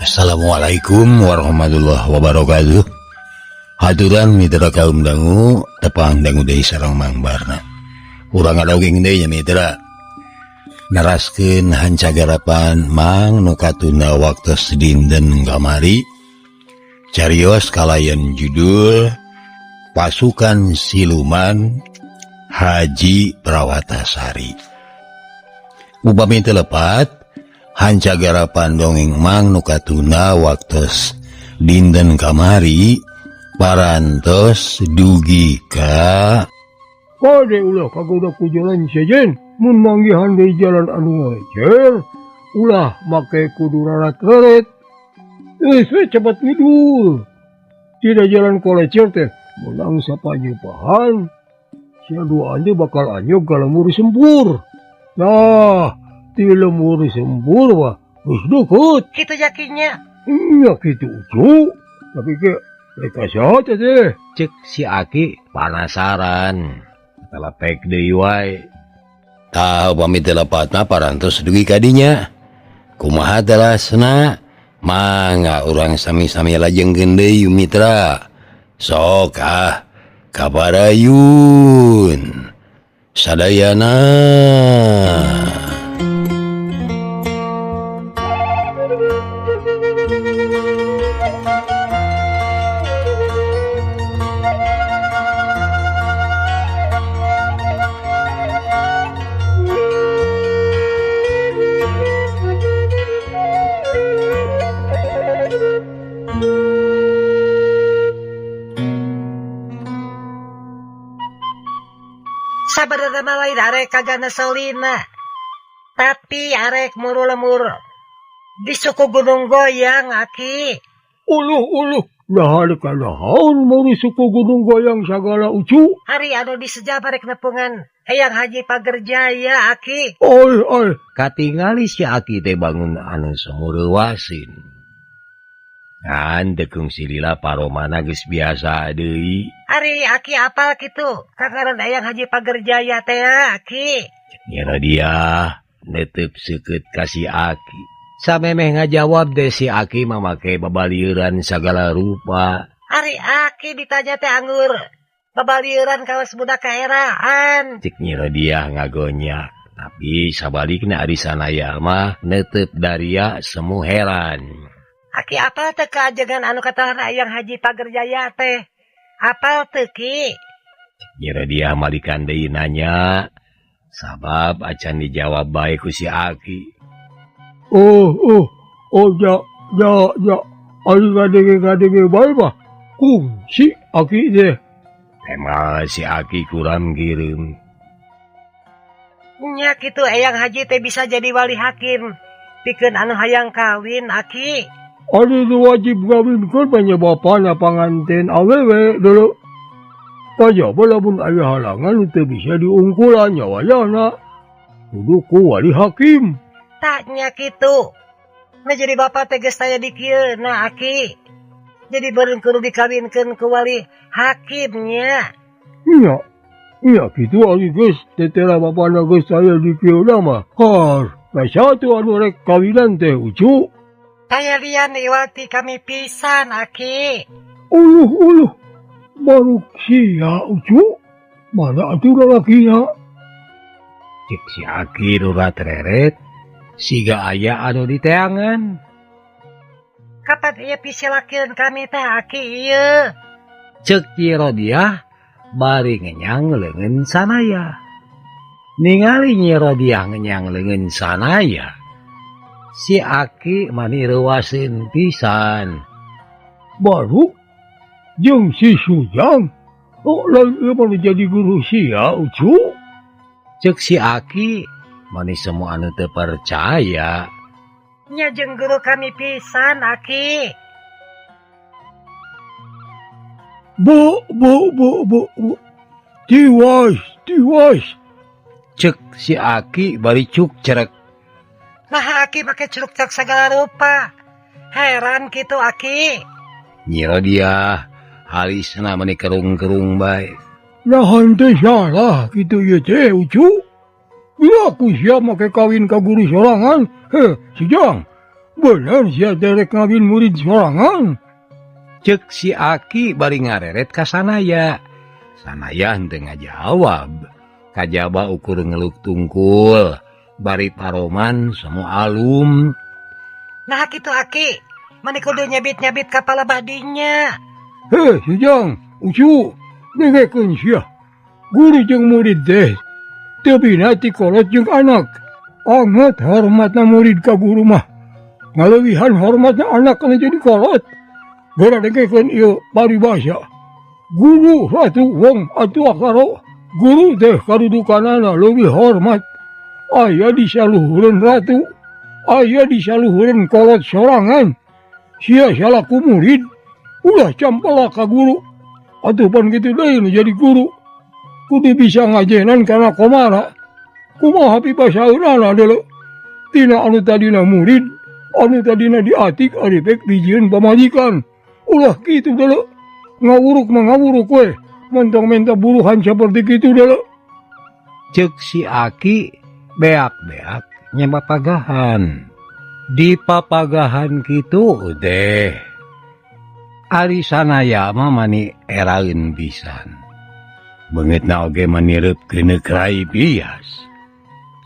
Assalamualaikum warahmatullahi wabarakatuh. Haturan mitra kaum dangu tepang dangu deui sareng Mang Barna. Urang ngadogeng deui nya mitra. Neraskeun hancagarapan Mang nu katunda waktos dinten kamari. Carios kalayan judul Pasukan Siluman Haji Prawatasari. Upami teu lepat hancagarapan dongeng Mang nu katunda waktos dinten kamari parantos dugi ka Kade ulah kagoda ku jalan sejen mun manggihan deui jalan anu ngajer ulah make kudu rarat-reret geus we cepet ngidul tidak jalan kolecer teh meunang sapanyupahan sia duaan teh bakal anyog ka lembur sempur. Nah ti lembur sempur mah geus deukeut kitu yakinnya nya kitu ucu tapi ke rek saha teh cek si Aki panasaran telepek deui wae. Tah upami teu lepatna parantos dugi ka dinya. Kumaha telasna? Mangga urang sami-sami lajengkeun deui mitra. Sok ah kabarayun. Sadayana. Sabenerna mah lain arek kagana Solina, tapi arek muru lemur di suku Gunung Goyang aki. Uluh uluh nah rek kanaon muru suku Gunung Goyang sagala ucu. Hari anu disejab arek nepungan Eyang Haji Pagerjaya aki. Oi oi katingali si Aki teh bangun anu semureuwasin. Ngan teu kungsi lila paromana geus biasa deui. Ari Aki apal kitu kakaran Eyang Haji Pagerjaya teh Aki. Cek Nyi Rodiah neuteub seukeut ka si Aki. Samemeh ngajawab deh si Aki mamake babalieuran sagala rupa. Ari Aki ditanya teh anggur babalieuran kawas budak kaeraan. Cek Nyi Rodiah ngagonyak. Tapi sabalikna ari sanaya mah neuteub daria semu heran. Aki apal teh kaajengan anu katahan Eyang Haji Pagerjaya teh? Apal teu ki? Cek Nyi Rodiah malikan deui nanya. Sabab acan dijawab bae ku si Aki. Oh oh oh ja ja ja ari ngadenge-ngadenge bae mah kungsi Aki teh. Emal si Aki kuram kireum. Nya kitu Eyang Haji teh bisa jadi wali hakim pikeun anu hayang kawin Aki. Ari nu wajib ngawinkeun mah nya bapana panganten awewe dulu. Kajaba lamun aya halangan teu bisa diungkulan nya wayahna. Kudu ku wali hakim. Tah nya kitu. Nah jadi bapak teh geus taya di kieu na Aki. Jadi beureun kudu dikawinkeun ku wali hakimnya. Nya. Nya kitu ari geus tetera bapana geus taya di kieu mah. Har, nah satu anu rek kawinan teh ucu. Taya lian iwati kami pisan Aki. Uluh uluh baru sia ucu. Mana atuh lalakina? Cek si Aki rurat reret siga aya anu diteangan. Kapan ieu pisilakeun kami teh Aki ieu? Cek Nyi Rodiah bari ngenyang leungeun sanaya. Ningali Nyi Rodiah ngenyang leungeun sanaya, si Aki mani reuwaseun pisan. Baru jeung si Sujang. Oh, lain ieu mah jadi guru sia ucu. Cek si Aki mani semua anu teu percaya. Nya jeung guru kami pisan Aki. Bu bu bu bu bu. Tiwas tiwas. Cek si Aki bari cuk cerek. Nah Aki make curug cek segala rupa. Heran kitu Aki. Nyi Rodiah halisna meni kerung-kerung bae. Nah henteu salah kitu ieu teh ucu. Ieu aku sia make kawin ka guru sorangan. Heh, Sujang. Bener sia teh rek ngawin murid sorangan. Cek si Aki bari ngareret ka Sanaya. Sanaya henteu ngajawab. Kajaba ukur ngeluk tungkul bari paroman semua alum. Nah kitu Aki, mani kudu nyabit-nyabit kapala badinya. Heh, Sujang, Ucu, dengekeun sia. Guru jeung murid teh teu bina ti kolot jeung anak. Anget hormatna murid ka guru mah. Ngaleuwihan hormatna anak kana jadi kolot. Gora dengekeun ieu paribasa. Guru ratu wong atuh karo guru teh kadudukanana leuwih hormat. Aya di saluhureun ratu, aya di saluhureun kolot sorangan. Sia salaku murid, ulah campela ka guru. Atuh pan kitu deui nu jadi guru. Kudu bisa ngajenan kana komara. Kumaha pibasaeunana deuleu. Tina anu tadina murid, anu tadina diatik ari pek dijieun pamajikan. Ulah kitu deuleu. Ngawuruk mah ngawuruk we. Mentong menta buruhan seperti kitu deuleu. Cek si Aki beak-beak nya papagahan. Di papagahan kitu deh. Ari Sanaya mah mani eraeun pisan. Beungeutna oge manireup keuneuk rai bias.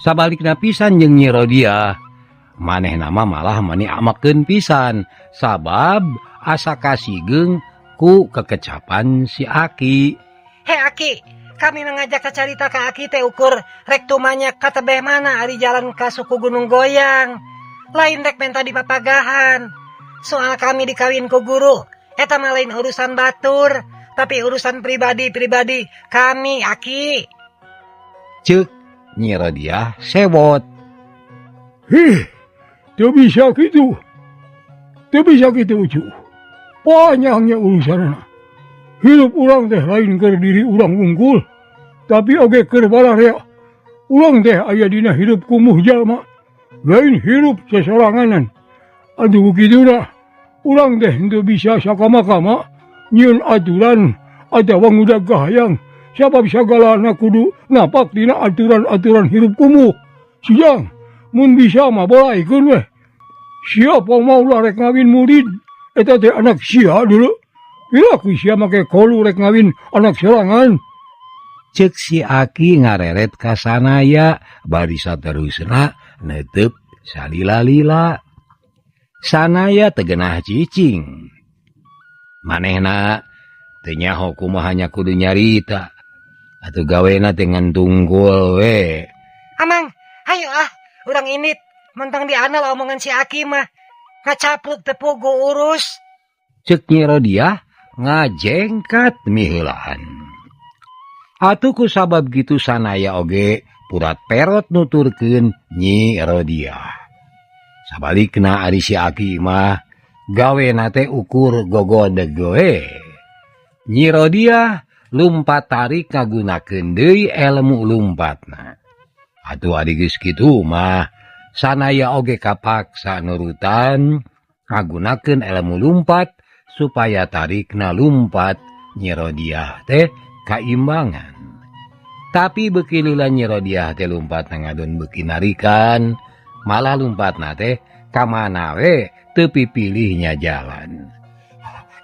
Sabalikna pisan jeung Nyi Rodiah. Manehna mah malah mani amakeun pisan sabab asa kasigeung ku kekecapan si Aki. He Aki, kami mengajak kacarita ka Aki teh ukur rek tumanya ka tebeh mana ari jalan ka suku Gunung Goyang. Lain rek menta di papagahan. Soal kami dikawin ku guru, eta mah lain urusan batur, tapi urusan pribadi-pribadi kami Aki. Cek Nyi Rodiah sewot. Hih, teu bisa kitu. Teu bisa kitu Ucu. Panjangnya urusanana. Hirup urang teh lain keur diri urang wungkul, tapi oge keur balarea. Urang teh aya dina hirup kumuh jalma, lain hirup sesoranganan. Aduh kituna, urang teh henteu bisa sakama-kama nyieun aturan atawa ngudag kahayang, sabab sagalana kudu napak dina aturan-aturan hirup kumuh. Sujang, mun bisa mah bolaikeun weh. Siapa mau lah rek ngawin murid, eta teh anak sia dulu. Piraku sia make kolu rek ngawin anak sorangan. Cek si Aki ngareret ka Sanaya bari saterusna netep salila-lila. Sanaya tegenah cicing. Manehna teu nyaho kumaha nya kudu nyarita. Atuh gawena teh ngan tungkul we. Amang, hayu ah, urang init mentang dianal omongan si Aki mah. Ngacapruk teu puguh urus. Cek Nyi Rodiah ngajengkat miheulaan. Atuh ku sabab kitu Sanaya oge purat perot nuturkeun Nyi Rodiah. Sabalikna ari si Aki mah gawena teh ukur gogodeg we. Nyi Rodiah lumpat tarik ngagunakeun deui elmu lumpatna. Atuh ari geus kitu mah Sanaya oge kapaksa nurutan ngagunakeun elmu lumpat supaya tarikna lumpat Nyi Rodiah teh kaimbangan. Tapi beuki lila Nyi Rodiah teh lumpat ngadon beuki narikan, malah lumpatna teh ka mana we teu pipilihnya jalan.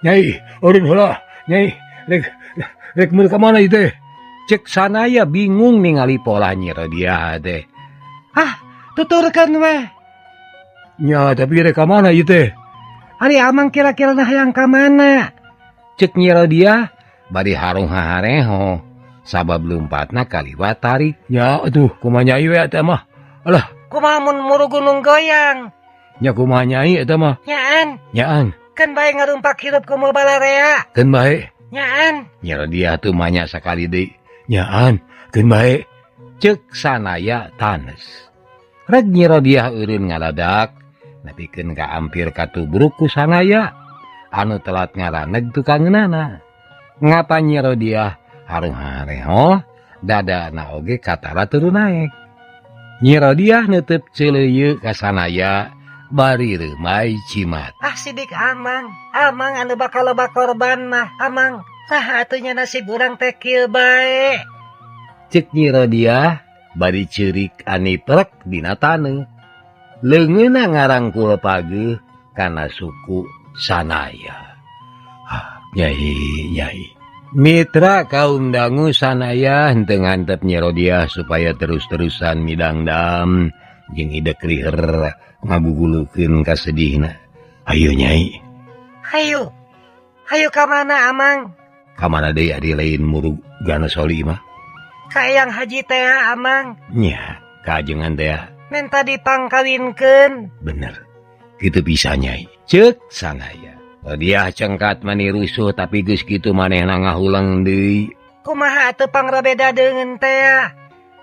Nyai, eureun heula. Nyai, rek meul ka mana ieu teh? Cek Sanaya bingung ningali pola Nyi Rodiah teh. Ah, tuturkeun we. Nya, tapi rek ka mana ieu teh? Ari amang kira-kira nah hayang ka mana? Cek Nyi Rodiah bari harung hahareho sabab lumpatna kaliwat tarik. Nya, atuh kumaha nyai we eta mah. Alah, kumaha mun muru Gunung Goyang? Nya kumaha nyai eta mah? Nyaan. Nyaan. Keun bae ngarumpak hirup kumaha balarea. Keun bae. Nyaan. Nyi Rodiah tuh manya sakali deui. Nyaan, keun bae. Cek Sanaya tanes. Rek Nyi Rodiah eureun ngaladak nepikeun ka ampir katubruk ku Sanaya anu telat ngaraneg tukangeunana. Ngapa Nyi Rodiah harung hareho dadana oge katara turun naek. Nyi Rodiah neuteup ceuleuyeut ka Sanaya bari reumay cimat. Ah sidik amang, amang anu bakal loba korban mah, amang. Saha atuh nya nasib urang teh kieu bae. Cek Nyi Rodiah bari ceurik aniprek dina taneuh. Leungeunna ngarangkul pageuh kana suku Sanaya. Nyai nyai Mitra kaum dangu Sanaya henteu ngantep Nyi Rodiah supaya terus-terusan midangdam jeung idek riher ngagugulukeun kasedihna. Ayo Nyai. Hayu. Hayu ka mana Amang? Ka mana deui ari lain murug Gandasoli mah? Ka Eyang Haji teh Amang. Nya, kaajengan teh. Menta dipangkawinkeun. Bener. Kitu bisa Nyai. Ceuk Sanaya. Rodiah cengkat mani rusuh tapi geus kitu manehna ngahulang deui. Kumaha atuh pangrabeda deungeun teh?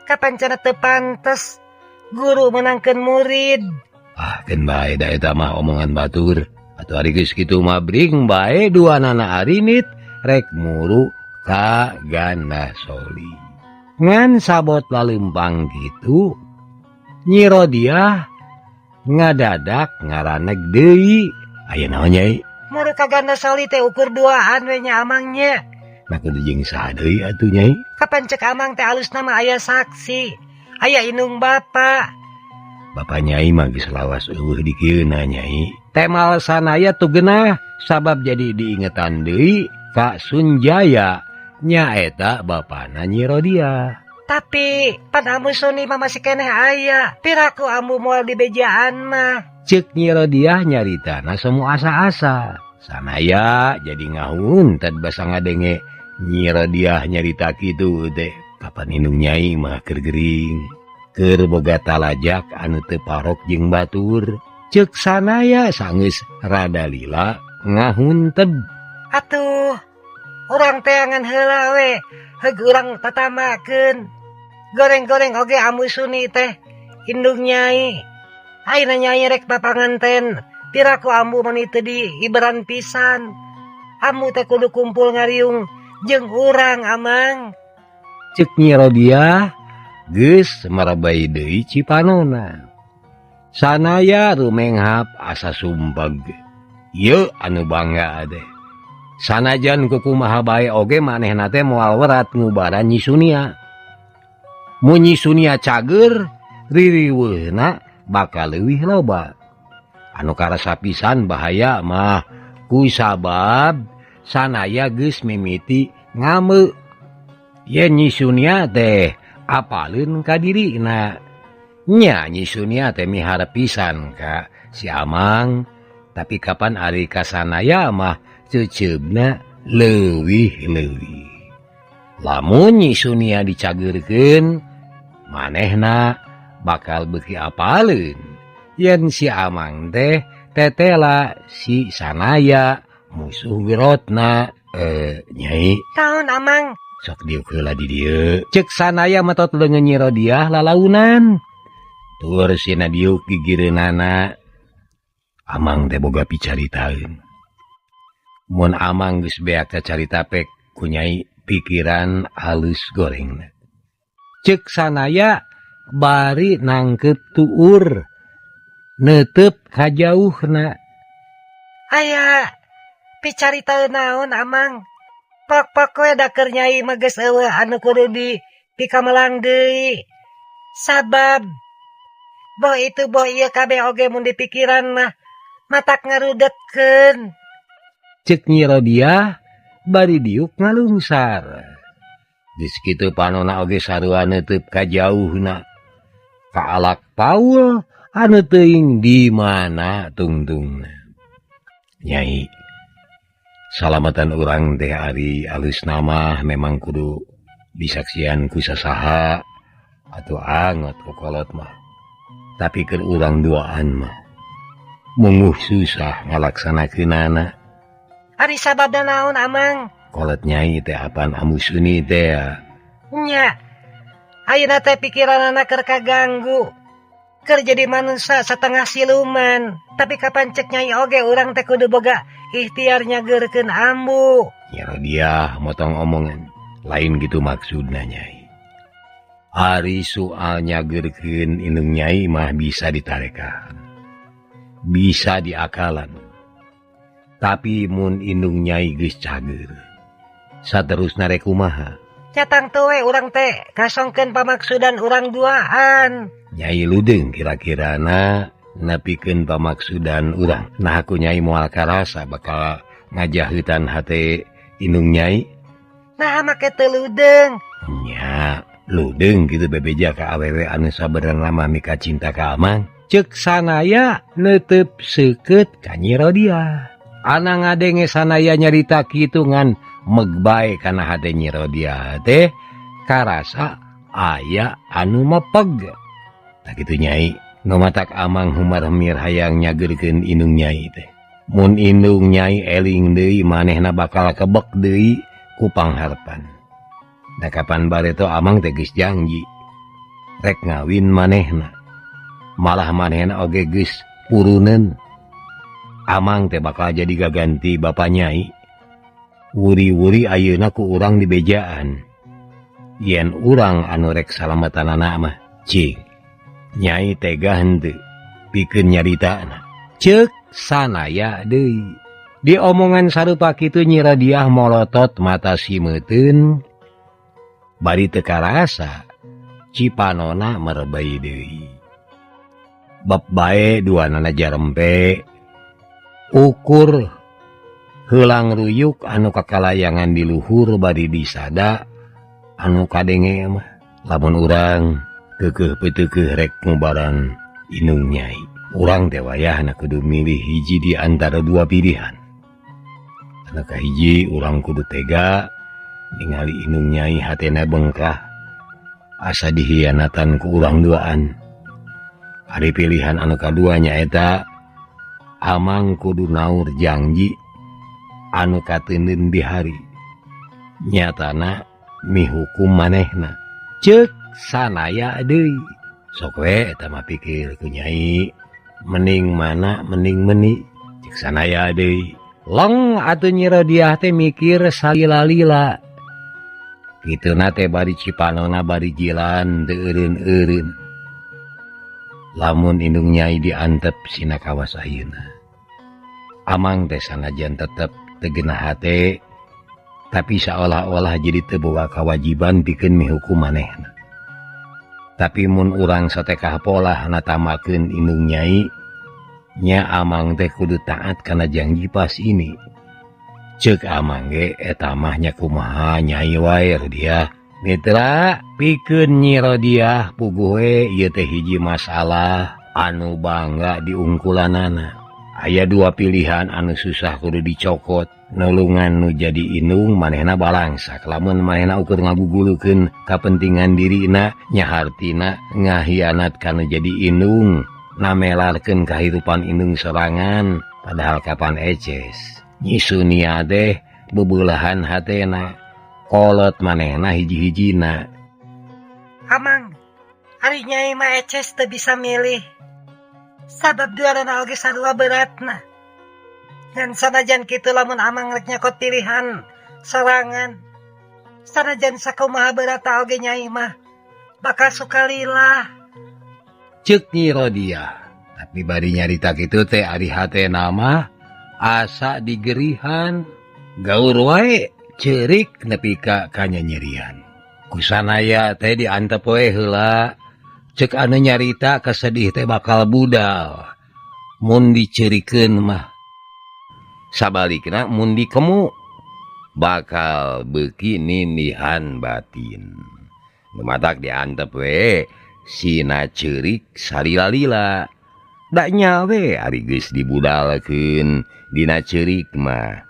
Kapan cenah teu pantes guru menangkeun murid. Ah, keun bae da eta mah omongan batur. Atuh ari geus kitu mah bring bae duanana arinit rek muru ka Gandasoli. Ngan sabot lalempang kitu Nyi Rodiah ngadadak ngaraneg deui. Aya naon Nyai? Muru ka Gandasoli teh ukur duaan we nya Amang nya. Nah kudu jeung saha deui atuh Nyai? Kapan cek Amang teh alusna mah aya saksi. Aya indung bapa. Bapa Nyai mah geus lawas eueuh di kieuna Nyai. Temal Sanaya tuh genah sabab jadi diingetan deui ka Sunjaya nyaeta bapana Nyi Rodiah. Tapi pan Ambu Suni mah masih keneh aya. Piraku ambu moal dibejaan mah. Ceuk Nyi Rodiah nyaritana semua asa-asa. Sanaya jadi ngahuntet basa ngadenge Nyi Rodiah nyarita kitu teh. Kapan indung Nyai mah keur gering. Keur boga talajak anu teu parok jeung batur. Ceuk Sanaya sanggeus rada lila ngahunted. Atuh urang teangan heula we. Heug urang tatamakeun. Goreng-goreng oge Ambu Suni teh indung Nyai. Ayeuna Nyai rek papanganten. Piraku ambu mani teu diiberan pisan. Ambu teh kudu kumpul ngariung jeung urang Amang. Ceuk Nyi Rodiah geus marabai deui cipanona. Sanaya rumenghap asa sumpeg. Ieu anu bangga teh. Sanajan kukumaha bae oge manehna teh moal werat ngubaran Nyi Sunia. Mun Nyi Sunia cager, ririweuhna bakal leuwih loba. Anu karasa pisan bahaya mah ku sabab Sanaya geus mimiti ngame. Yen Nyi Sunia teh apaleun ka dirina. Nya Nyi Sunia teh miharep pisan ka si Amang, tapi kapan ari ka Sanaya mah ceuceubna leuwih-leuwih. Lamun Nyi Sunia dicageurkeun, manehna bakal beuki apaleun. Yen si Amang teh tetela si Sanaya musuh gerotna. Nyai. Taun Amang? Sok diuk heula di dieu. Ceuk Sanaya metot leungeun Nyi Rodiah lalaunan. Tur sina diuk gigireunana. Amang teh boga picaritaeun. Mun Amang geus beak carita pek ku Nyai pikiran alus gorengna. Ceuk Sanaya bari nangkep tuur neuteup kajauhna. Aya picaritaeun naon Amang? Pok-pok we da keur Nyai mah geus eueuh anu kudu di pikamelang deui. Sabab boh itu boh ieu kabeh oge mun dipikiran mah matak ngarudetkeun. Ceuk Nyi Rodiah bari diuk ngalungsar. Geus kitu panona oge sarua neuteub kajauhna. Kaalak Paul anu teuing di mana tungtungna. Nyai, salamatan urang teh ari alus nama memang kudu disaksian ku sasaha atau angot kokolot mah. Tapi keur urang duaan mah munguh susah ngalaksanakeunana. Ari sababna naon Amang? Kolot Nyai teh apan Ambu Suni teh. Nya. Ayeuna teh pikiranana keur kaganggu. Keur jadi manusia setengah siluman. Tapi kapan cek Nyai oge urang teh kudu boga ikhtiar nyageurkeun ambu. Nyi Rodiah motong omongan. Lain gitu maksudna Nyai. Ari soal nyageurkeun indung Nyai mah bisa ditarekan. Bisa diakalan. Tapi mun indung Nyai geus cager, saterusna rek kumaha? Catang teu we urang teh kasongkeun pamaksudan urang duaan. Nyai ludeng kira-kirana Nepikeun pamaksudan urang. Nah aku Nyai moal karasa bakal ngajahutan hate indung Nyai. Nah make teu ludeung. Nya, ludeung kitu bebeja ka awewe anu sabenerna mah mika cinta ka Amang. Ceuk Sanaya neuteup seukeut ka Nyi Rodiah. Ana ngadenge Sanaya nyarita kitu ngan meg bae kana hate Nyi Rodiah teh karasa aya anu mepeg. Tah kitu Nyai. Nu matak Amang humarmir hayang nyageurkeun indung Nyai teh. Mun indung Nyai eling deui manehna bakal kebek deui ku pangharpan. Da kapan bareto Amang teh geus janji rek ngawin manehna. Malah manehna oge geus puruneun. Amang teh bakal jadi gaganti bapa Nyai. Wuri-wuri ayeuna ku urang dibejaan. Yen urang anu rek salamatanana mah cing. Nyai tega henteu pikeun nyaritana. Ceuk Sanaya deui. Di omongan sarupa kitu Nyi Rodiah molotot mata simeuteun bari teu karasa cipanona merebei deui. Bab bae duanana jarempe ukur heulang ruyuk anu kakalayangan di luhur bari disada anu kadenge mah. Lamun urang keukeuh peuteukeuh rek ngubaran indung Nyai. Urang teh wayahna kudu milih hiji di antara dua pilihan. Anu kahiji urang kudu tega ningali indung Nyai hatena bengkah asa dihianatan ku urang duaan. Ari pilihan anu kadua nyaeta Amang kudu naur janji anu kateundeun di hari. Nyatana mihukum manehna. Ceuk Sanaya deui. Sok we eta mah pikir ku Nyai. Mending mana mending meni. Ceuk Sanaya deui. Long atuh Nyi Rodiah teh mikir salila-lila. Kituna teh bari cipanona bari jilan teu eureun-eureun. Lamun indung Nyai diantep sina kawas ayeuna. Amang teh sanajan tetep teu genah hate, tapi saolah-olah jadi teu boga kawajiban pikeun mihukum manehna. Tapi mun urang satekah polah natamakeun indung Nyai, nya Amang teh kudu taat kana janji pas ini. Ceuk Amang ge eta mah nya kumaha Nyai wae Rodiah. Mitra pikeun Nyi Rodiah puguh we ieu teh hiji masalah anu bangga diungkulanana. Aya dua pilihan anu susah kudu dicokot. Nulungan nu jadi indung manehna balangsak. Lamun manehna ukur ngagugulukeun kapentingan dirina, nya hartina ngahianat kana jadi indung, namelarkeun kahirupan indung sorangan, padahal kapan eces. Nyi Sunia teh bebeulahan hatena. Kolot manehna hiji-hijina. Amang, ari Nyai mah eces teu bisa milih. Sabab duanana oge sarua beratna. Ngan sanajan kitu lamun Amang rek nyokot pilihan sorangan. Sanajan sakumaha beratna oge Nyai mah bakal sukalila. Ceuk Nyi Rodiah. Tapi bari nyarita kitu teh ari hatena mah asa digerihan. Gaur wae ceurik nepi ka kanyanyerian. Ku Sanaya teh diantep we heula. Ceuk anu nyarita kasedih teh bakal budal mun diceurikeun mah. Sabalikna mun dikemu bakal beuki nindihan batin. Nu matak diantep we sina ceurik salila-lila. Da nya we ari geus dibudalkeun dina ceurik mah.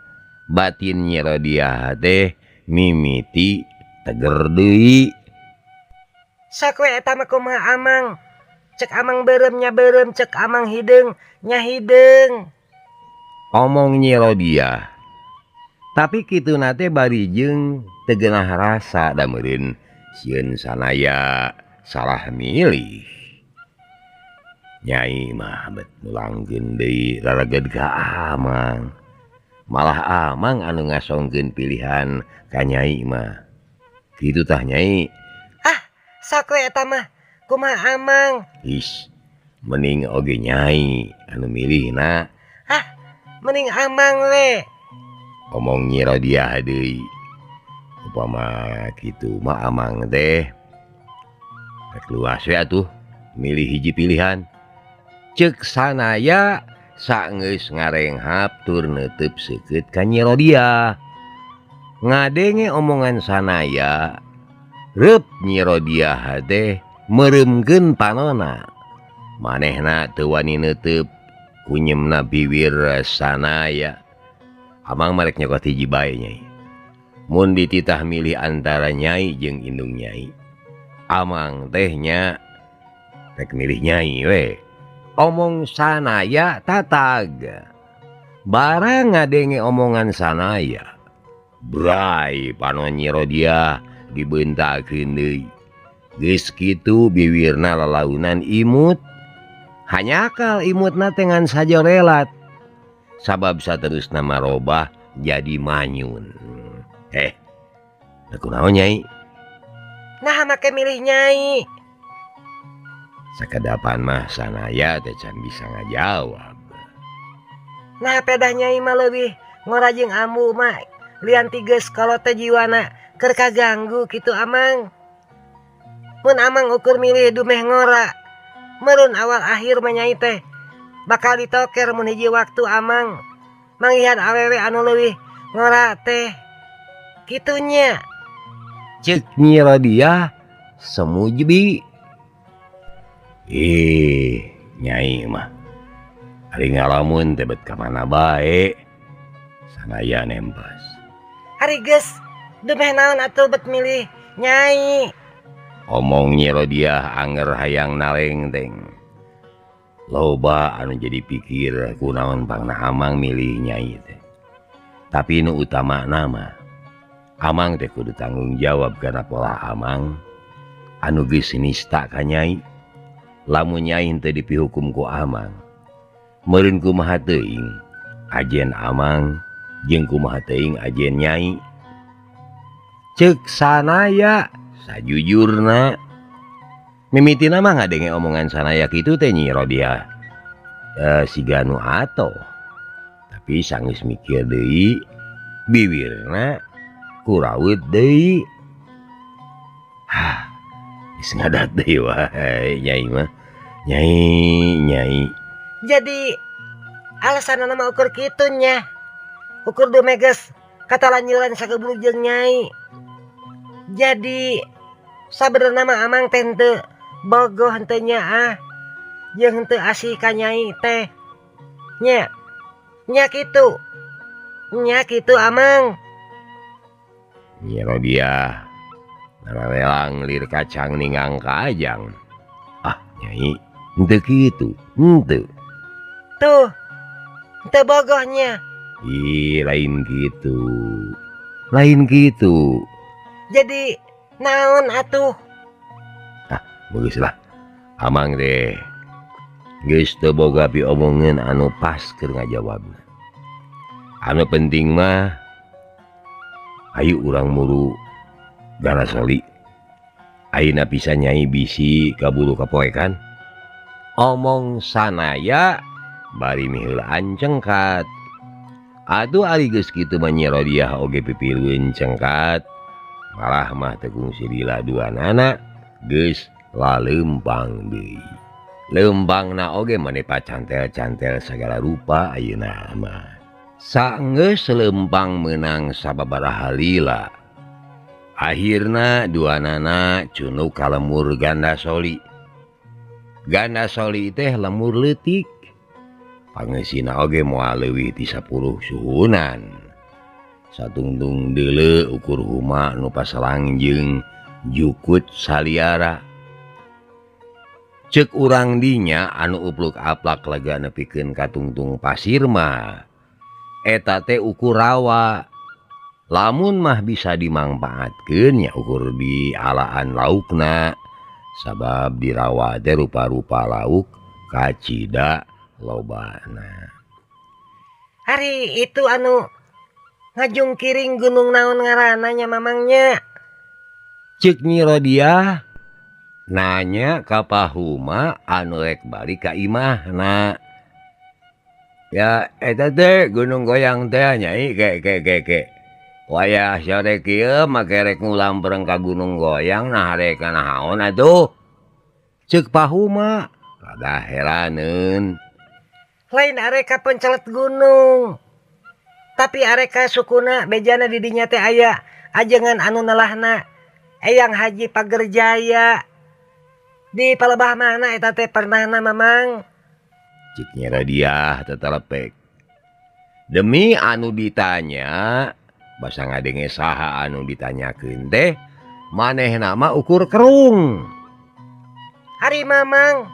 Batin Nyi Rodiah teh mimiti teger deui. Sok we eta mah kumaha Amang. Cek Amang beureum nya beureum, cek Amang hideung nya hideung. Omong Nyi Rodiah. Tapi kituna teh bari jeung teu geunah rasa da meureun sieun Sanaya salah milih. Nyai mah bet nulangkeun deui rareged ka Amang. Malah Amang anu ngasongkeun pilihan ka Nyai mah. Kitu tah Nyai. Ah, sok we eta mah kumaha Amang. Is, mending oge Nyai anu milihna. Ah, mending Amang we. Omong Nyi Rodiah deui. Upama kitu mah Amang teh rek luas we atuh milih hiji pilihan. Cek sanaya sanggeus ngarenghap tur neuteub seukeut ka Nyi Rodiah. Ngadenge omongan sanaya, reup Nyi Rodiah teh meureumkeun panona. Manehna teu wani neuteub kunyemna biwir sanaya. Amang marek nyokot hiji bae nyai. Mun dititah milih antara nyai jeung indung nyai, amang teh nya rek milih nyai we. Omong sanaya tatag. Barang ngadenge omongan sanaya, bray panon Nyi Rodiah dibeuntakeun deui. Geus kitu biwirna lalaunan imut. Hanyakal imutna teh ngan sajorelat. Sabab saterusna marobah jadi manyun. Kunaon nyai? Nah make milih nyai. Sakedapan mah sanaya teh can bisa ngajawab. Nah pedah nyai mah leuwih ngora jeung ambu mah lian ti geus kolot teh jiwana keur kaganggu kitu amang. Mun amang ukur milih dumeh ngora, meureun awal akhir mah nyai teh bakal ditoker mun hiji waktu amang manggihan awewe anu leuwih ngora teh kitunya. Cek Nyi Rodiah semujbi. Ih, nyai mah ari ngalamun teh bet ka mana bae. Sanaya nembas. Ari geus dumeh naon atuh bet milih nyai. Omong Nyi Rodiah anger hayang nalengteng. Loba anu jadi pikir kunaon pangna amang milih nyai teh. Tapi nu utama nama amang teh kudu tanggung jawab kana pola amang anu geus nista ka nyai. Lamun nyai teh dipihukum ku amang, meureun kumaha teuing ajen amang jeung kumaha teuing ajen nyai. Ceuk sanaya sajujurna. Mimitina mah ngadenge omongan sanaya kitu teh Nyi Rodiah siga nu atoh. Tapi sanggeus mikir deui biwirna kuraweut deui. Hah, geus ngadat deui wae nyai mah. Nyai, nyai. Jadi alasanna mah ukur kitu nya. Ukur dumeh geus katalanjuran sagebrug jeung nyai. Jadi sabenerna mah amang teh henteu bogoh henteu nyaah jeung henteu asih ka nyai teh. Nya. Nya kitu. Nya kitu amang. Nyi Rodiah ngarawelang lir kacang ningang ka ajang. Ah, nyai, henteu kitu, henteu. Tuh, henteu bogohnya. Ih, lain kitu. Lain kitu. Jadi naon atuh? Ah, bagus lah. Amang deh. Geus teu boga piomongeun anu pas keur ngajawabna. Anu penting mah ayu urang muru Gandasoli. Ayeuna bisa nyai bisi kaburu kapoekan. Omong sanaya bari miheulaan cengkat. Atuh ari geus kitu mah Nyi Rodiah oge pipilueun cengkat. Malah mah teu kungsi lila duanana geus laleumpang deui. Leumpangna oge mane pacantel-cantel sagala rupa ayeuna mah. Saenggeus leumpang meunang sababaraha lila. Akhirna duanana cunuk ka lemur Gandasoli. Gandasoli teh lemur leutik. Pangeusina oge moal leuwih ti 10 suhunan. Satungtung deuleu ukur huma nu pasalang jeung jukut saliara. Ceuk urang dinya anu upluk aplak lega nepikeun ka tungtung pasir mah eta teh ukur rawa. Lamun mah bisa dimangpaatkeun nya ukur di alaan laukna. Sabab di rawa teh rupa-rupa lauk kacida lobana. Ari itu anu ngajungkiring gunung naon ngaranna nya mamangnya? Ceuk Nyi Rodiah nanya ka Pahuma anu rek balik ka imahna. Ya eta teh Gunung Goyang teh nyai ke ke ke ke. Wayah sore kieu make rek ngulampreng ka Gunung Goyang nah rek naon atuh? Ceuk Pahuma Rada heraneun. Lain arek ka pencelet gunung. Tapi arek ka sukuna bejana di dinya teh aya ajengan anu nelahna Eyang Haji Pagerjaya. Di palebah mana eta teh pernahna Mamang? Cik Nyi Rodiah tetelepek. Demi anu ditanya, basa ngadenge saha anu ditanyakeun teh, manehna mah ukur kerung. Ari Mamang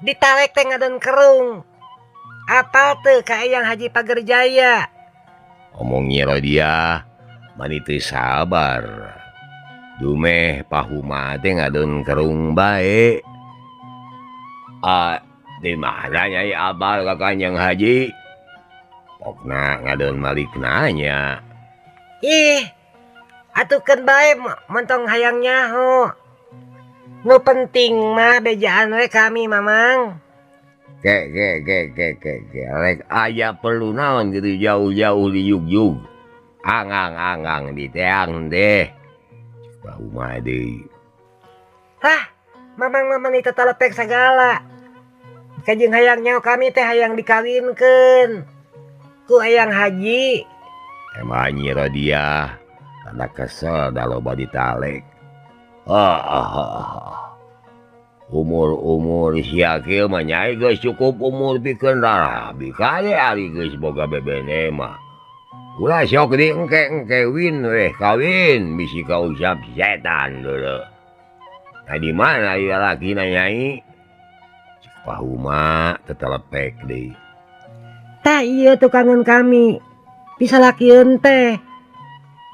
ditalek teh ngadon kerung. Apal teu ka Eyang Haji Pagerjaya? Omong Nyi Rodiah mani teu sabar. Dumeh pahuma teh ngadon kerung bae. Ah, di mana Nyai apal ka Kanjeng Haji? Pokna ngadon malik nanya. Ih, atukeun bae montong hayang nyaho. Nu penting mah bejaan we kami Mamang. Ke ke ke ke ke ke rek aya perlu naon gitu jauh-jauh di Jugjug. Angang-angang di teang deh. Pahuma deui. Hah, Mamang mah mani tetelepek sagala. Kajeng hayang nyaho kami teh hayang dikawinkeun ku Eyang Haji. Emang Nyi Rodiah karena kesel da loba ditalek. Umur-umur sia kieu mah nyai geus cukup umur pikeun rarabi kade ari geus boga bebene mah. Ulah sok di engke-engke win weh kawin bisi kausap setan deuleu. Nah di mana ieu lalakina nyai? Cek pahuma tetelepek deui. Tah ieu tukangan kami. Bisa lakieun teh.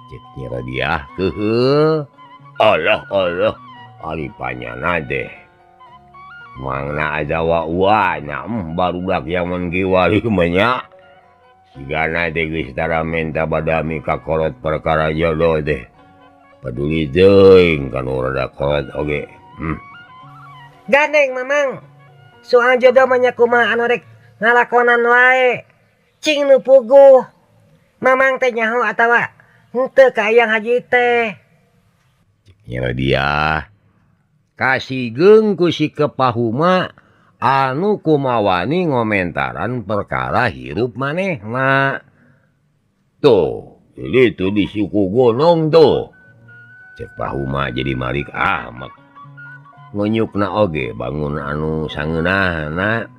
Cek Nyi Rodiah keuheuh. Allah Allah ari panyana teh. Mangna ajawa wana barudak yaman kiwari mah nya. Sigana teh geus tara menta badami ka kolot perkara jodoh teh. Peduli teuing kanu rada kolot oge. Gandeng Mamang. Soal jodoh mah nya kumaha anu rek ngalakonan wae. Cing nu puguh. Mamang teh nyaho atawa henteu ka Eyang Haji teh. Nyi Rodiah kasigeung ku si kepahuma anu kumawani ngomentaran perkara hirup manehna. Tuh, jadi itu di suku gunung tuh. Cek pahuma jadi malik ahmak. Ngunyukna oge bangun anu sangeunahna.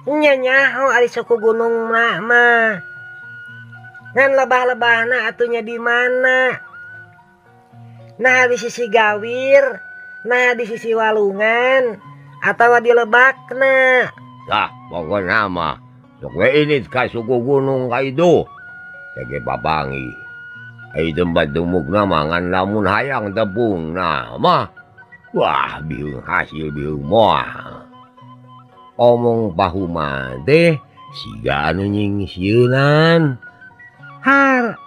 Nya nyaho ari suku gunung mah. Ngan lebah-lebahna atunya di mana? Nah di sisi gawir, nah di sisi walungan, atau di lebakna. Tah, pokokna mah sok we ini ka suku gunung ka itu. Tege papangi. Ai tempat dumukna mah ngan lamun hayang tepungna mah. Wah, biung hasil biung moal. Omong pahuma teh siga anu nyingsieunan. Har,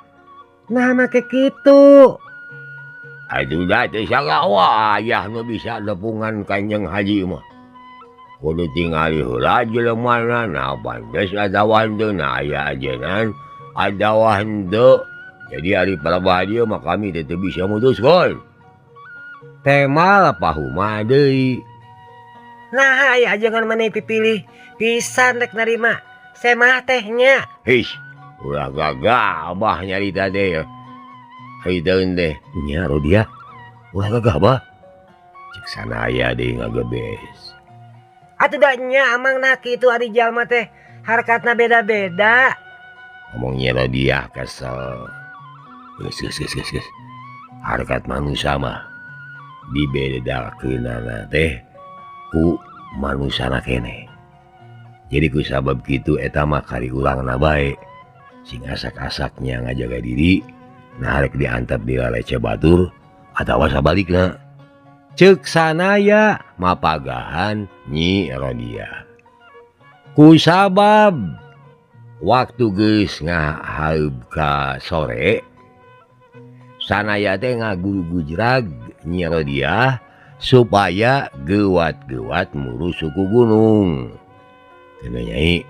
nah make kitu. Aduh dah teh sagawa ayah nu bisa nepungan Kanjeng Haji mah. Kudu tingali heula jelemana nah pantes atawa henteu nah aya ajenan atawa henteu. Jadi ari palebah dieu mah kami teh teu bisa mutuskeun. Tema pahuma deui. Nah aya ajengan maneh pipilih pisan rek narima semah teh nya. His, ulah gagah abah nyarita teh. Hayu deh nya Rodiah ulah gagah bah. Cek sanaya deui ngagebes. Atuh da nya amang nah kitu ari jalma teh harkatna beda-beda. Omong Nyi Rodiah kesel. Geus geus geus geus geus. Harkat manusia mah dibedakeunana teh ku manusana keneh. Jadi ku sabab kitu eta mah kari urangna bae. Sing asak-asaknya ngajaga diri, nah rek diantap di lalece batur atawa sabalikna. Ceuk sanaya mapagahan Nyi Rodiah. Ku sabab waktu geus ngahaeub ka sore, sanaya teh ngagugujrag Nyi Rodiah supaya gewat-gewat muru suku gunung. Cenah nyai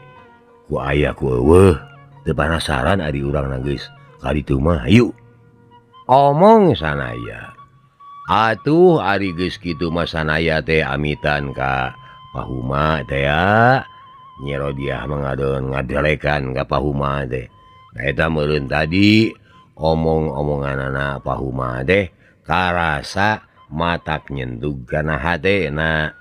ku aya ku eueuh teu panasaran ari urang geus ka ditu mah hayu. Omong sanaya. Atuh ari geus kitu mah sanaya teh amitan ka Pahuma teh ya. Nyi Rodiah mah ngadelekan ka Pahuma teh. Nah eta meureun tadi omong-omonganana Pahuma teh karasa matak nyendug kana hatena.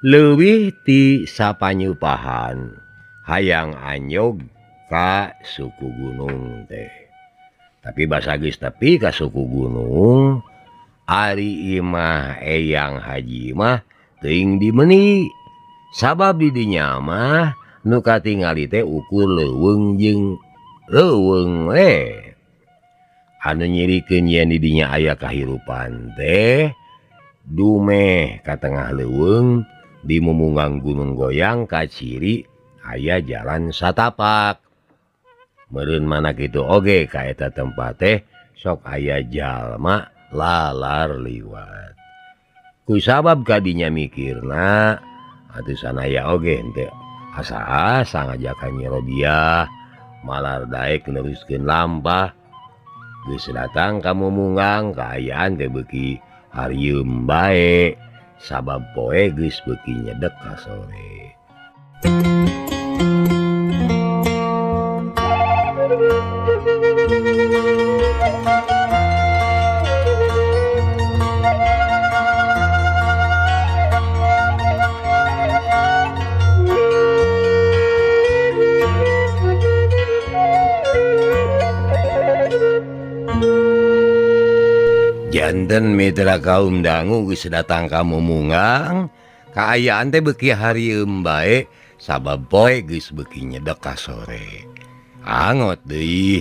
Leuwih ti sapanyupahan hayang anyog ka suku gunung teh. Tapi basa geus tepi ka suku gunung, ari imah Eyang Haji mah teuing dimeni. Sabab di dinya mah nu katingali teh ukur leuweung jeung leuweung we. Anu nyirikeun yen di dinya aya kahirupan teh dumeh ka tengah leuweung di mumunggang Gunung Goyang kaciri aya jalan satapak. Meureun mana kitu oge ka eta tempat teh sok aya jalma lalar liwat. Ku sabab kadinya mikirna atuh sanaya oge henteu asa-asa ngajakan Nyi Rodiah malar daek neruskeun lampah. Geus datang ka mumunggang kaayaan teh beuki harieum bae sabab poe geus beuki nyedek ka sore. Janten mitra kaum dangu geus datang ka mumunggang kaayaan teh beuki harieum bae sabab poe geus beuki nyedek ka sore. Angot deui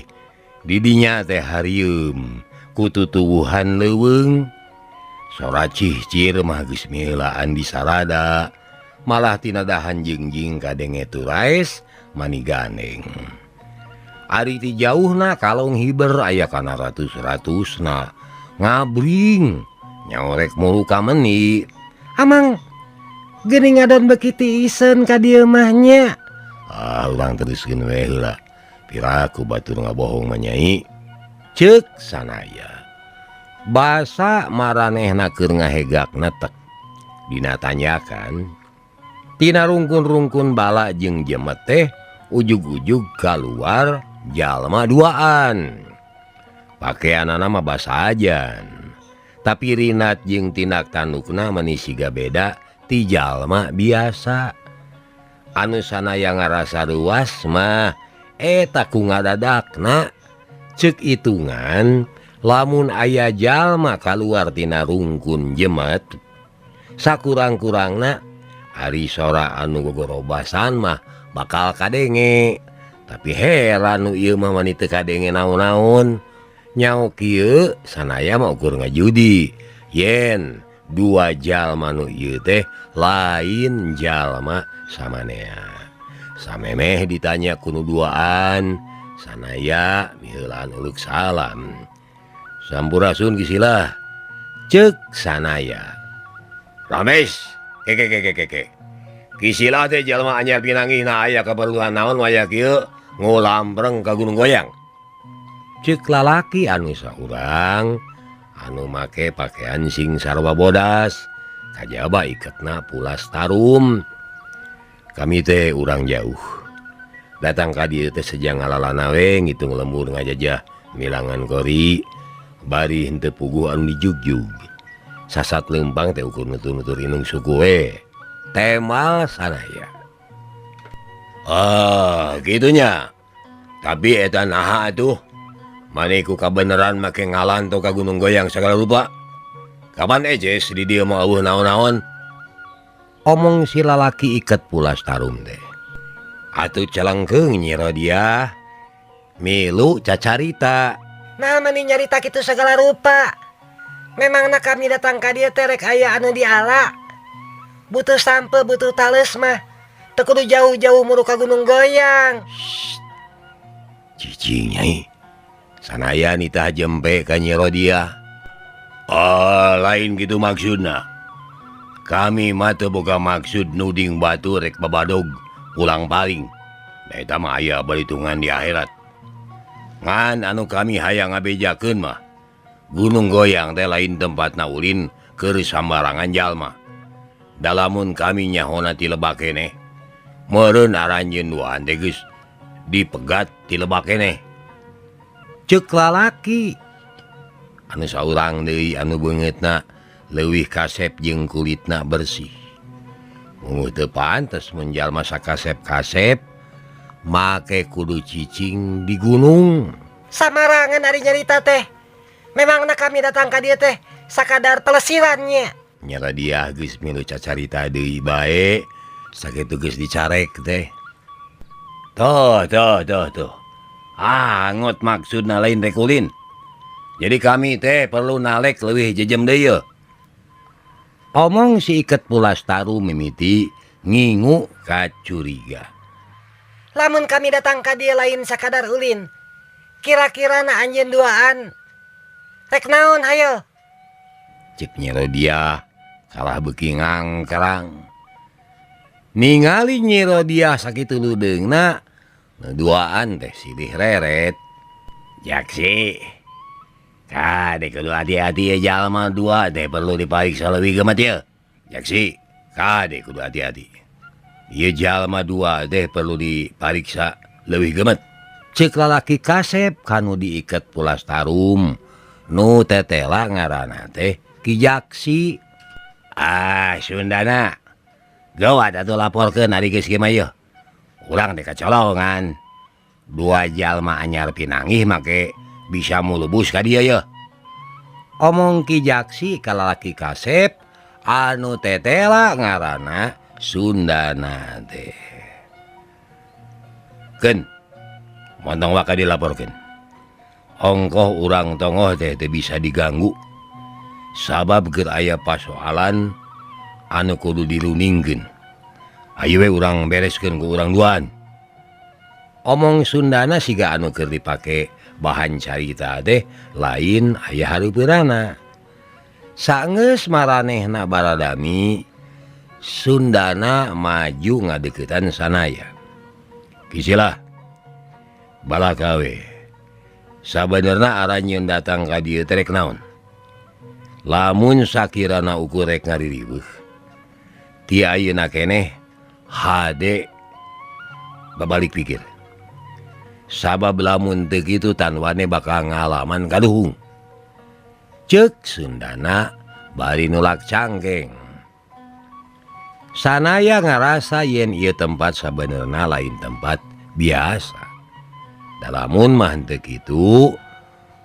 di dinya teh harieum ku tutuwuhan leuweung. Sora cihcir mah geus milaan disarada malah tina dahan jingjing kadenge turaes mani ganeng. Ari ti jauhna kalong hiber aya kana ratus-ratusna ngabring nyaorek mulu ka meni. Amang geuning ngadon beuki tiiseun ka dieu mah nya. Ah urang teruskeun we heula. Piraku batur ngabohong mah nyai. Ceuk sanaya. Basa maranehna keur ngahegak netek. Dina tanyakan tina rungkun-rungkun bala jeung jemet teh ujug-ujug kaluar jalma duaan. Pakaianana mah basajan. Tapi rinat jeung tindak tandukna mani siga beda ti jalma biasa. Anu sanaya ngarasa ruas mah eta ku ngadadakna. Ceuk hitungan lamun aya jalma kaluar tina rungkun jemet sakurang-kurangna ari sora anu gogorobasan mah bakal kadenge. Tapi heran nu ieu mah mani teu kadenge naon-naon. Nyao kieu sanaya mah ukur ngajudi yen dua jalma nu ieu teh lain jalma samanea. Samemeh ditanya ku nu duaan sanaya miheulaan uluk salam. Sampurasun Kisilah. Ceuk sanaya. Rames keke keke keke. Kisilah teh jalma anyar pinanggihna aya kaperluan naon waya kieu ngulampreng ka Gunung Goyang. Ceuk lalaki anu saurang anu make pakaian sing sarwa bodas kajaba iketna pulas tarum. Kami teh urang jauh datang ka dieu teh sejang ngalalana we ngitung lembur ngajajah milangan kori bari henteu puguh anu dijugjug. Sasat leumpang teh ukur nutur-nutur inung suku we. Temal sanaya. Ah, gitunya. Tapi eta naha atuh? Maniku kabeneran make ngalanto ka Gunung Goyang segala rupa. Kapan ejes di dieu mah eueuh naon-naon? Omong si lalaki iket pulas tarum teh. Atuh celengkeung Nyi Rodiah milu cacarita. Nah mani nyarita kitu segala rupa. Memangna kami datang ka dieu teh rek aya anu diala. Butuh sampe, butuh tales mah teu kudu jauh-jauh muru ka Gunung Goyang. Cicing nyai. Sanaya nitah jempe ka Nyi Rodiah. Oh, lain gitu maksudna. Kami mah teu boga maksud nuding batu rek babadog pulang paling. Da eta mah aya balitungan di akhirat. Ngan anu kami hayang ngabejakeun mah Gunung Goyang teh lain tempatna ulin keur sambarangan jalma. Dalamun kami nyahona ti lebak keneh. Meureun aranjeun duaan teh geus dipegat ti lebak keneh. Ceuk lalaki anu saurang deui anu beungeutna leuwih kasep jeung kulitna bersih. Mun teu pantes mun jalma sakasep-kasep make kudu cicing di gunung. Samarangan ari nyarita teh. Memangna kami datang ka dieu teh sakadar pelesirannya. Nyi Rodiah geus milu cacarita deui bae, sakitu geus dicarek teh. Tuh tuh tuh tuh. Ah, ngot maksudna lain rek ulin. Jadi kami teh perlu nalek leuwih jejem deui yeuh. Omong si Iket Pulastaru mimiti ngingu kacuriga. Lamun kami datang ka dieu lain sakadar ulin. Kira-kira na anjeun duaan. Rek naon hayo? Cek Nyi Rodiah kalah beuki ngangkrang. Ningali Nyi Rodiah sakitu ludeungna, nu duaan teh silih reret. Jaksi. Kade kudu hati-hati ya jalma dua teh perlu dipariksa leuwih gemet ye. Jaksi, kade kudu hati-hati. Ieu jalma dua teh perlu dipariksa leuwih gemet. Ceuk lalaki kasep kanu diiket Pulastarum nu tetela ngaranna teh Ki Jaksi. Ah, Sundana. Gawat atuh laporkeun ari geus kieu mah yeuh. Urang teh kacolongan. Dua jalma anyar pinanggih make bisa mulubus ka dieu yeuh. Omong Ki Jaksi ka lalaki kasep anu tetela ngaranna Sundana teh. Keun montong waka dilaporkeun. Ongkoh urang tongoh teh teu bisa diganggu. Sabab keur aya pasoalan anu kudu diruningkeun. Ayo we urang bereskeun ku urang duaan. Omong Sundana siga anu keur dipake bahan carita teh lain aya hareupeunana. Saenggeus maranehna baradami, Sundana maju ngadeuketan sanaya. Kisilah balaka we. Sabenerna aranjeun datang ka dieu teh rek naon? Lamun sakirana ukur rek ngaririweuh, ti ayeuna keneh hade babalik pikir. Sabab lamun teu kitu tanwane bakal ngalaman kaduhung. Ceuk Sundana bari nulak cangkeng. Sanaya ngarasa yen ieu tempat sabenerna lain tempat biasa. Da lamun mah henteu kitu,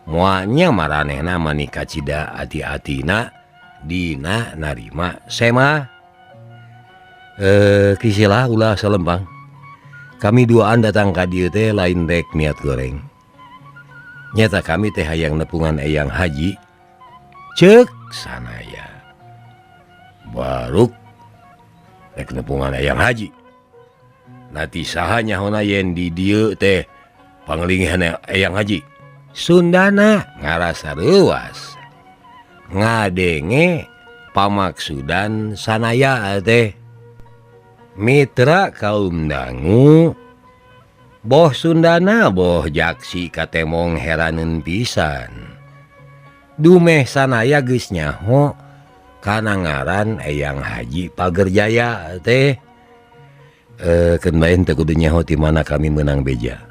moalnya maranehna mani kacida ati-atina dina narima sema. Kisilah ulah salempang. Kami duaan datang ka dieu teh lain rek niat goreng. Nyata kami teh hayang nepungan Eyang Haji. Ceuk sanaya. Baruk rek nepungan Eyang Haji. Nanti saha nyahona yen di dieu teh panglingihan Eyang Haji. Sundana ngarasa reuas. Ngadenge pamaksudan sanaya teh. Mitra kaum dangu boh Sundana boh Jaksi katemong heraneun pisan. Dumeh sanaya geus nyaho kana ngaran Eyang Haji Pagerjaya teh. Keun bae teu kudu nyaho ti mana kami meunang beja.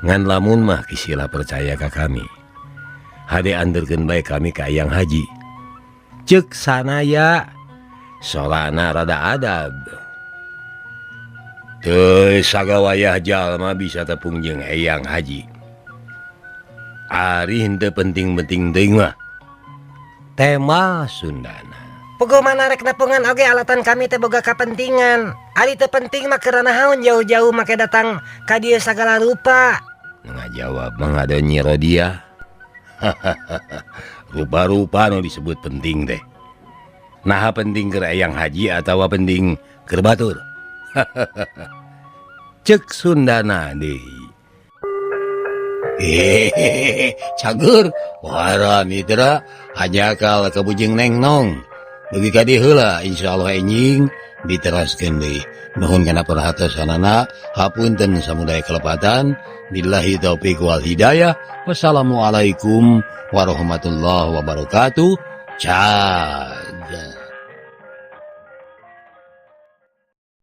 Ngan lamun mah kisilah percaya ka kami. Hade anterkeun bae kami ka Eyang Haji. Ceuk sanaya solana rada adab. Teu sagawayah jalma bisa tepung jeung Eyang Haji. Ari henteu penting-penting teuing mah. Tema Sundana. Puguh mana rek nepungan oge alatan kami teh boga kapentingan. Ari teu penting mah keur naon jauh-jauh make datang ka dieu sagala rupa. Ngajawab mah ada Nyi Rodiah. Rupa-rupa nu disebut penting teh. Naha penting keur Eyang Haji atawa penting keur batur. Ceuk Sundana deui. Hehehe, cager. Wara mitra hanjakal ka bujeng neng nong. Dugi ka dieu heula, insyaallah enjing diteraskeun deui. Nuhun kana perhatosanana, hapunten samudaya kelepatan. Billahi taufik wal hidayah. Wassalamualaikum warahmatullahi wabarakatuh. Cas.